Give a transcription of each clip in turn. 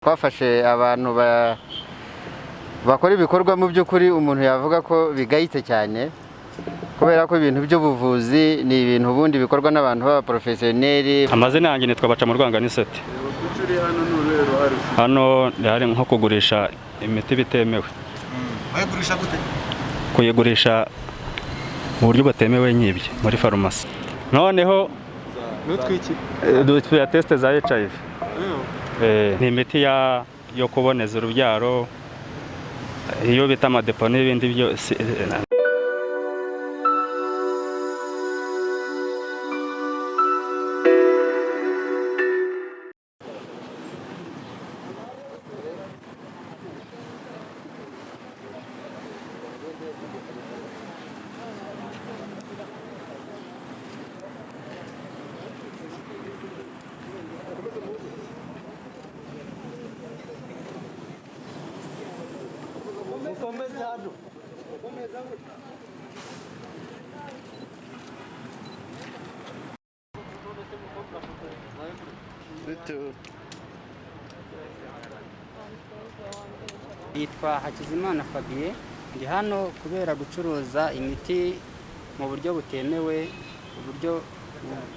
Twafashe abantu bakora ibikorwa mu by'ukuri umuntu yavuga ko bigayitse cyane, kubera ko ibintu by'ubuvuzi ni ibintu ubundi bikorwa n'abantu b'abaporofesiyoneri. Amazina yanjye nitwa Baca mu Rwanganiseti. Kuki uri hano? Ni uruhe ruhare ufite? Hano hari nko kugurisha imiti bitemewe. Bayigurisha gute? Kuyigurisha mu buryo butemewe nyibye muri farumasi. Noneho N'utwiki? Dufite test za HIV. Ni imiti yo kuboneza urubyaro, iyo bita amadepo n'ibindi byose. Yitwa Hakizimana Fabien. Ndi hano kubera gucuruza imiti mu buryo butemewe, uburyo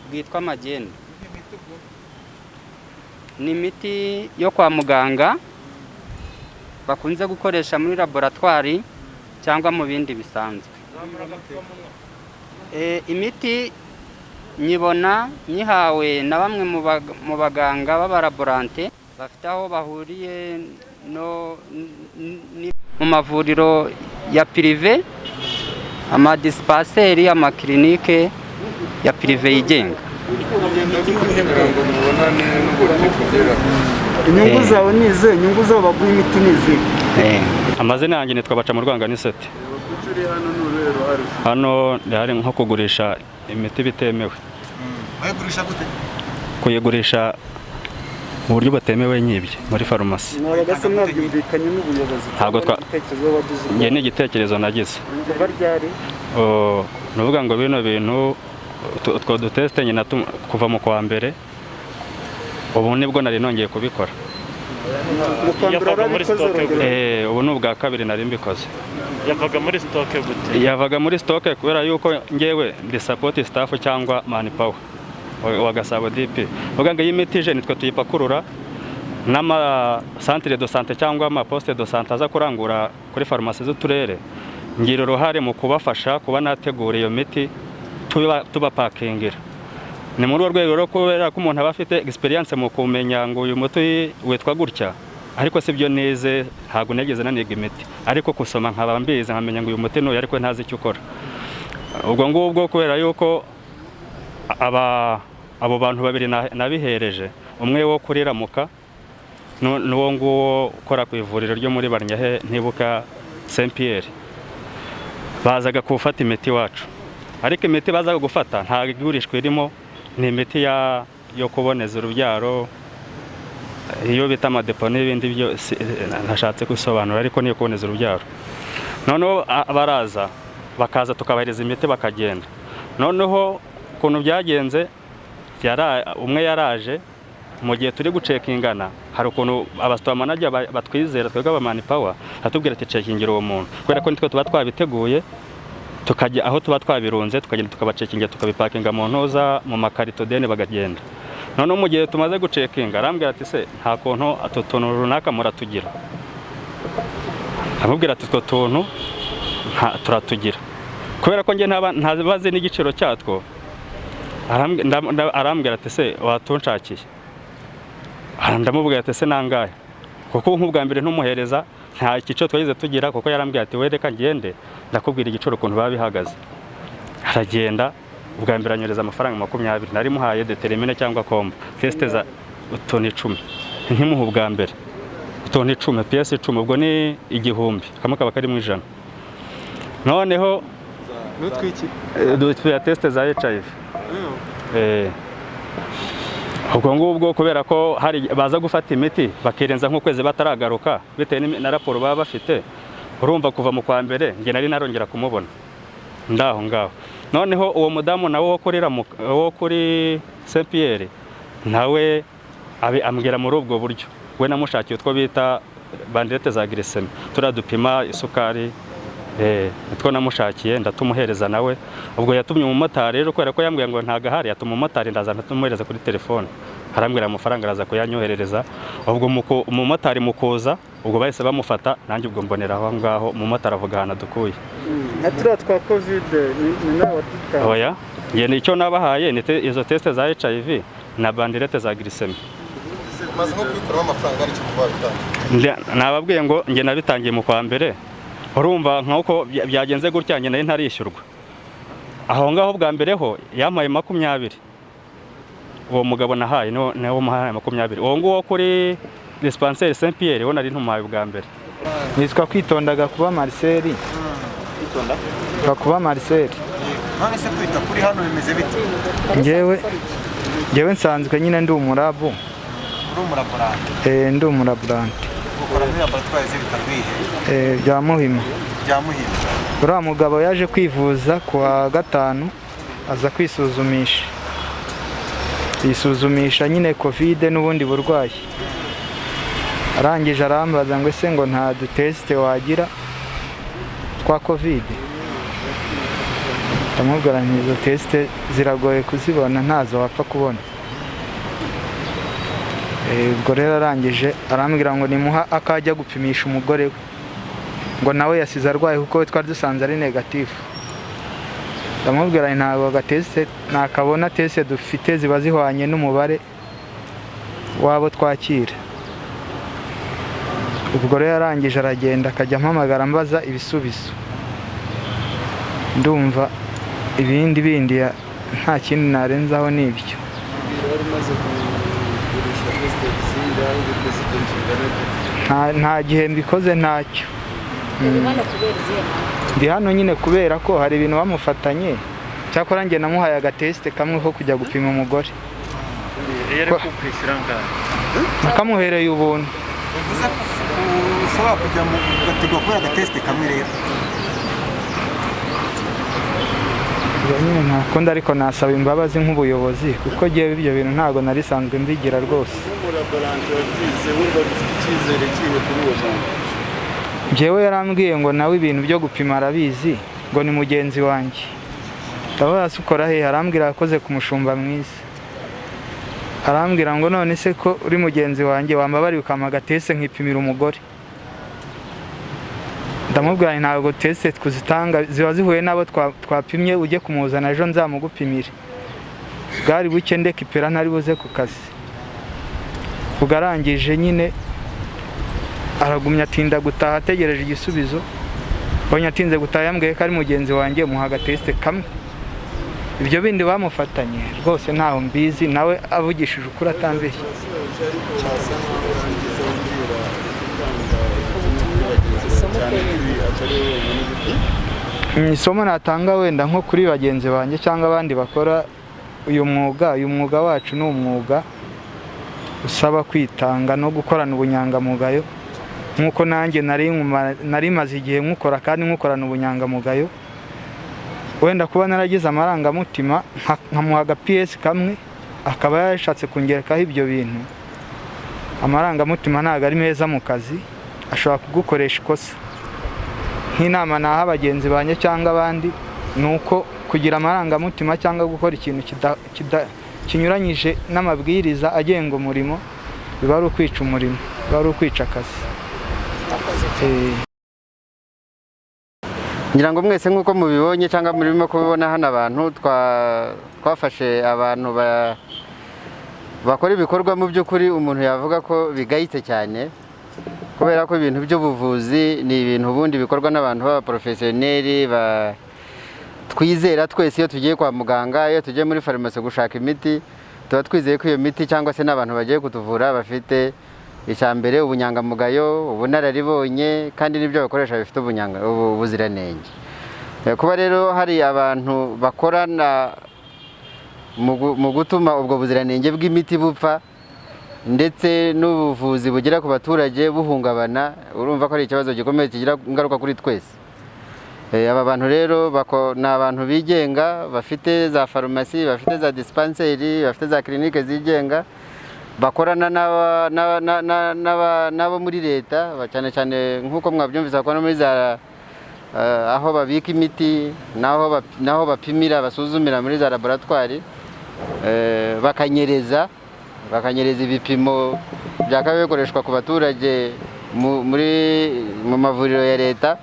bwitwa magendu. Ni imiti yo kwa muganga bakunze gukoresha muri laboratwari cyangwa mu bindi bisanzwe. Imiti nyibona nyihawe na bamwe mu baganga b'abalaborante bafite aho bahuriye no mu mavuriro ya privé, amadispenseri, amakirinike ya privé yigenga. Kugira ngo mubonane n'uburyo kugera Inyungu zawe ni izihe? Inyungu zabo baguha imiti ni izihe? Amazina yanjye nitwa Baca mu Rwanganiseti. Kuki uri hano? Ni uruhe ruhare ufite? Hano hari nko kugurisha imiti bitemewe. Bayigurisha gute? Kuyigurisha mu buryo butemewe nyibye muri farumasi. Mwabaga se mwabyumvikanye n'ubuyobozi? Ntabwo cyangwa n'igitekerezo wagize? Njye ni igitekerezo nagize. Kuva ryari? Oh, ni ukuvuga ngo bino bintu utwo dutesite nyina kuva mu kwa mbere, ubu nibwo nari nongeye kubikora. Mu kwa mbere Yavaga muri warabikoze, stock urongera? Ubu ni ubwa kabiri nari mbikoze. Yavaga muri stock gute? Yavaga muri stock kubera yuko ngewe ndi support staff cyangwa manpower wa Gasabo DP. Vuga ngo iyi miti ije nitwe tuyipakurura n'ama centre de santé cyangwa ama poste de santé aza kurangura kuri farumasi z'uturere. Ngira uruhare mu kubafasha kuba nategura iyo miti, tubapakingira. Ni muri urwo rwego rero, kubera ko umuntu aba afite experience mu kumenya ngo uyu muti witwa gutya, ariko si byo nize, ntabwo nigeze naniga imiti, ariko gusoma nkaba mbizi, nkamenya ngo uyu muti n'uyu, ariko ntazi icyo ukora. Ubwo ngubwo kubera yuko abo bantu babiri nabihereje, umwe wo kuri Ramuka n'uwo nguwo ukora ku ivuriro ryo muri Barnyahe, ntibuka, Saint Pierre, bazaga gufata imiti iwacu, ariko imiti bazaga gufata nta igurishwa irimo. Ni imiti yo kuboneza urubyaro, iyo bita amadepo n'ibindi byose ntashatse gusobanura, ariko niyo kuboneza urubyaro. Noneho baraza, bakaza tukabahereza imiti bakagenda. Noneho ukuntu byagenze, umwe yaraje mu gihe turi gucekingana, hari ukuntu aba store manager batwizera twebwe aba manpower, atubwira ati: "Cekingira uwo muntu," kubera ko nitwe tuba twabiteguye, tukajya aho tuba twabirunze, tukagenda tukabacekingira, tukabipakinga mu ntuza, mu makarito, then bagagenda. Noneho mu gihe tumaze gucekinga, arambwira ati: "Se nta kuntu utu tuntu runaka muratugira?" Amubwira ati: "Utwo tuntu turatugira." Kubera ko njye ntabazi n'igiciro cyatwo, arambwira ati: "Se watunshakiye?" Ndamubwira ati: "Se nangahe?" Kuko nk'ubwa mbere ntumuhereza, nta giciro twageze tugira, kuko yarambwiye ati: "We reka ngende ndakubwira igiciro ukuntu biba bihagaze." Aragenda, ubwa mbere anyohereza amafaranga 20 nari muhaye déterminé cyangwa combo test za utuntu 10. Nkimuha ubwa mbere utuntu 10, pièces 10, ubwo ni 1000, kamwe kaba kari mu 100. Noneho N'utwiki? Dufite test za HIV. Ubwo ngubwo kubera ko hari baza gufata imiti bakirenza nk'ukwezi bataragaruka, bitewe na raporo baba bafite. Urumva kuva mu kwa mbere njye nari narongera kumubona ndaho ngaho. Noneho uwo mudamu nawe wo kuri wo kuri Saint Pierre nawe ambwira muri ubwo buryo. We namushakiye utwo bita bandelettes za glycémie, turiya dupima isukari, nitwo namushakiye, ndatumuhereza nawe. Ubwo yatumye umumotari rero, kubera ko yambwiye ngo ntago ahari, yatuma umumotari, ndaza ndatumuhereza kuri telefone, arambwira amafaranga araza kuyanyoherereza. Ubwo umumotari mu kuza, ubwo bahise bamufata, nanjye ubwo mbonera aho ngaho. Umumotari avuga ahantu adukuye. Nka turiya twa COVID ni nawe wadutanga? Oya, njye nicyo nabahaye ni izo test za HIV na bandelettes za glycémie. Umaze nko kubikuramo amafaranga aricyo kuva wabitangira? Nababwiye ngo njye nabitangiye mu kwa mbere. Urumva nk'uko byagenze gutya, njye nari ntarishyurwa. Aho ngaho bwa mbere ho yampaye 20. Uwo mugabo nahaye niwo muhaye 20. Uwo nguwo kuri dispensaire Saint Pierre wo nari ntumuhaye bwa mbere. Nitwa Kwitonda Gakuba Marcel. Gakuba Marcel. None se kwita kuri hano bimeze bite? Njyewe nsanzwe nyine ndi umurabu. Uri umulaborante? Eh, ndi umulaborante. Ukora muri laboratwari z'ibitaro bihe? Eh, bya Muhima. Bya Muhima. Uriya mugabo yaje kwivuza ku wa gatanu, aza kwisuzumisha, yisuzumisha nyine COVID n'ubundi burwayi. Arangije arambaza ngo: "Ese ngo nta dutest wagira twa COVID?" Ndamubwira nti: "Izo test ziragoye kuzibona, ntazo wapfa kubona." Ubwo rero arangije arambwira ngo nimuha akajya gupimisha umugore we, ngo nawe yasize arwaye, kuko we twari dusanze ari négatif. Ndamubwira nti: "Ntabwo agatest nakabona, test dufite ziba zihwanye n'umubare w'abo twakira." Ubwo rero yarangije aragenda, akajya ampamagara ambaza ibisubizo. Ndumva ibindi bindi nta kindi narenzaho, ni ibyo. Wari umaze kugurisha test zingahe bikoze igihe kingana gute? Nta gihe mbikoze, ntacyo. Uri hano kubera izihe mpamvu? Ndi hano nyine kubera ko hari ibintu bamufatanye. Cyakora njye namuhaye agatest kamwe ko kujya gupima umugore. Iyo ari kukwishyura angahe? Nakamuhereye ubuntu. Bivuze ko ushobora kujya mu ugategwa kubera agatest kamwe rero? Ubwo nyine ntakunda, ariko nasaba imbabazi nk'ubuyobozi, kuko ngewe ibyo bintu ntabwo nari sanzwe mbigira rwose. Nk'umulaborante wabyize, wumva ufite icyizere kihe kuri uwo muntu? Njyewe yarambwiye ngo nawe ibintu byo gupima arabizi, ngo ni mugenzi wanjye. Ndabaza: "Se ukora hehe?" Arambwira yakoze ku Mushumba Mwiza. Arambwira ngo: "None se ko uri mugenzi wanjye, wambabariye ukampa agatest nkipimira umugore?" Ndamubwira nti: "Ntabwo test tuzitanga, ziba zihuye n'abo twapimye, ujye kumuzana ejo nzamugupimire." Bwari buke, ndeka ipera ntari buze ku kazi. Ubwo arangije nyine aragumya atinda gutaha, ategereje igisubizo. Mbonye atinze gutaha, yambwiye ko ari mugenzi wanjye, muha agatest kamwe. Ibyo bindi bamufatanye rwose ntaho mbizi, nawe avugishije ukuri atambeshye. Cyasa nkaho urangiza umbwira gutanga ubutumwa kuri bagenzi bawe, cyane ko ibi atari wowe wenyine ubikora. Isomo natanga wenda nko kuri bagenzi banjye cyangwa abandi bakora uyu mwuga, uyu mwuga wacu ni umwuga usaba kwitanga no gukorana ubunyangamugayo, nk'uko nanjye nari maze igihe nkukora kandi nkukorana ubunyangamugayo. Wenda kuba naragize amarangamutima nkamuha agapiyesi kamwe, akaba yashatse kungerekaho ibyo bintu. Amarangamutima ntabwo ari meza mu kazi, ashobora kugukoresha ikosa. Nk'inama naha bagenzi banjye cyangwa abandi ni uko kugira amarangamutima cyangwa gukora ikintu kinyuranyije n'amabwiriza agenga umurimo biba ari ukwica umurimo, biba ari ukwica akazi. Ngira ngo mwese nk'uko mubibonye cyangwa murimo kubibona hano, abantu twafashe abantu bakora ibikorwa mu by'ukuri umuntu yavuga ko bigayitse cyane, kubera ko ibintu by'ubuvuzi ni ibintu ubundi bikorwa n'abantu b'abaporofesiyoneri twizera twese. Iyo tugiye kwa muganga, iyo tugiye muri farumasi gushaka imiti, tuba twizeye ko iyo miti cyangwa se n'abantu bagiye kutuvura bafite icya mbere ubunyangamugayo, ubunararibonye, kandi n'ibyo bakoresha bifite ubuziranenge. Kuba rero hari abantu bakorana mu gutuma ubwo buziranenge bw'imiti bupfa, ndetse n'ubuvuzi bugera ku baturage buhungabana, urumva ko ari ikibazo gikomeye kigira ingaruka kuri twese. Aba bantu rero ni abantu bigenga, bafite za farumasi, bafite za dispensaire, bafite za clinique zigenga. Bakorana n'abo muri leta, cyane cyane nk'uko mwabyumvise, bakora muri za aho babika imiti n'aho bapimira, basuzumira muri za laboratwari, bakanyereza ibipimo byakabaye bikoreshwa ku baturage mu mavuriro ya leta,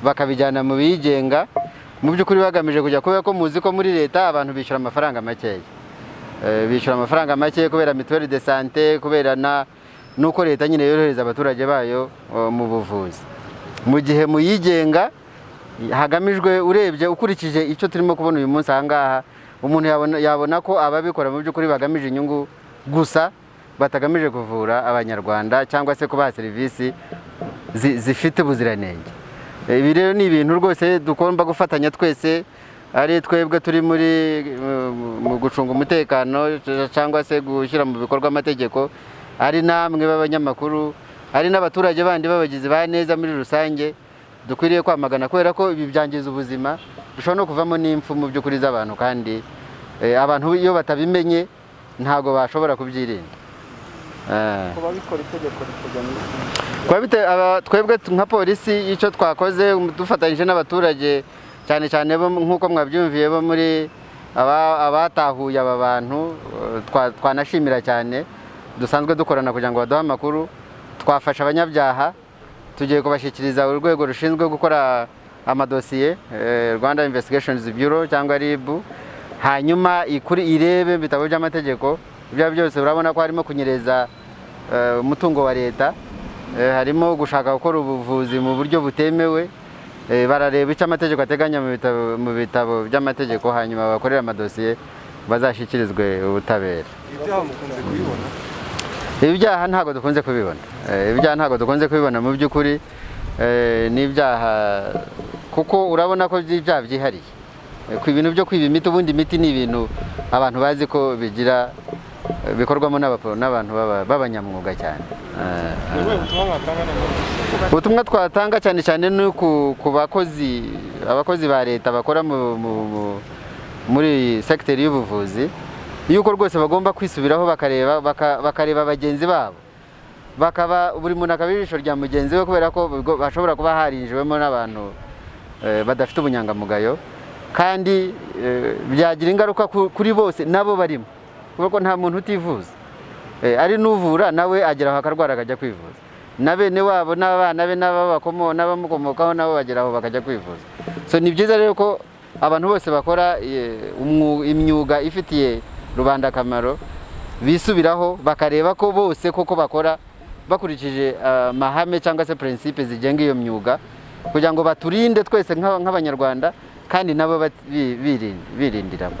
bakabijyana mu bigenga, mu by'ukuri bagamije kujya, kubera ko muzi ko muri leta abantu bishyura amafaranga makeya. Bishyura amafaranga make kubera mutuelle de santé, kubera na nuko leta nyine yorohereza abaturage bayo mu buvuzi, mu gihe mu yigenga hagamijwe, urebye ukurikije icyo turimo kubona uyu munsi aha ngaha, umuntu yabona ko ababikora mu by'ukuri bagamije inyungu gusa, batagamije kuvura Abanyarwanda cyangwa se kubaha serivisi zifite ubuziranenge. Ibi rero ni ibintu rwose tugomba gufatanya twese, ari twebwe turi muri mu gucunga umutekano cyangwa se gushyira mu bikorwa amategeko, ari namwe b'abanyamakuru, ari n'abaturage bandi b'abagizi ba neza muri rusange. Dukwiriye kwamagana kubera ko ibi byangiza ubuzima, bishobora no kuvamo n'impfu mu by'ukuri z'abantu, kandi abantu iyo batabimenye ntabwo bashobora kubyirinda. Ku babikora, itegeko riteganya iki? Twebwe nka polisi, icyo twakoze dufatanyije n'abaturage, cyane cyane bo nk'uko mwabyumviye bo muri abatahuye aba bantu, twanashimira cyane, dusanzwe dukorana kugira ngo baduhe amakuru, twafashe abanyabyaha, tugiye kubashyikiriza urwego rushinzwe gukora amadosiye, Rwanda Investigations Bureau cyangwa RIB, hanyuma ikuri irebe mu bitabo by'amategeko. Ibyo ari byo byose urabona ko harimo kunyereza umutungo wa leta, harimo gushaka gukora ubuvuzi mu buryo butemewe. Barareba icyo amategeko ateganya mu bitabo by'amategeko, hanyuma bakorere amadosiye, bazashyikirizwe ubutabera. Ibyaha mukunze kubibona? Ibi byaha ntabwo dukunze kubibona. Ibi byaha ntabwo dukunze kubibona mu by'ukuri. Ni ibyaha kuko urabona ko ibyaha byihariye. Ku ibintu byo kwiba imiti, ubundi imiti ni ibintu abantu bazi ko bigira bikorwamo n'abantu b'abanyamwuga cyane. Ni ubuhe butumwa mwatanga noneho? Ubutumwa twatanga cyane cyane ni ku bakozi, abakozi ba leta bakora muri segiteri y'ubuvuzi, yuko rwose bagomba kwisubiraho, bakareba bagenzi babo, bakaba buri muntu akaba ijisho rya mugenzi we, kubera ko hashobora kuba harinjiwemo n'abantu badafite ubunyangamugayo, kandi byagira ingaruka kuri bose nabo barimo, kubera ko nta muntu utivuza. Ari n'uvura nawe agera aho akarwara akajya kwivuza, na bene wabo n'abana be n'abamukomokaho nabo bagera aho bakajya kwivuza. So ni byiza rero ko abantu bose bakora imyuga ifitiye rubanda akamaro bisubiraho, bakareba ko bose koko bakora bakurikije amahame cyangwa se principe zigenga iyo myuga, kugira ngo baturinde twese nk'Abanyarwanda, kandi nabo birindiramo.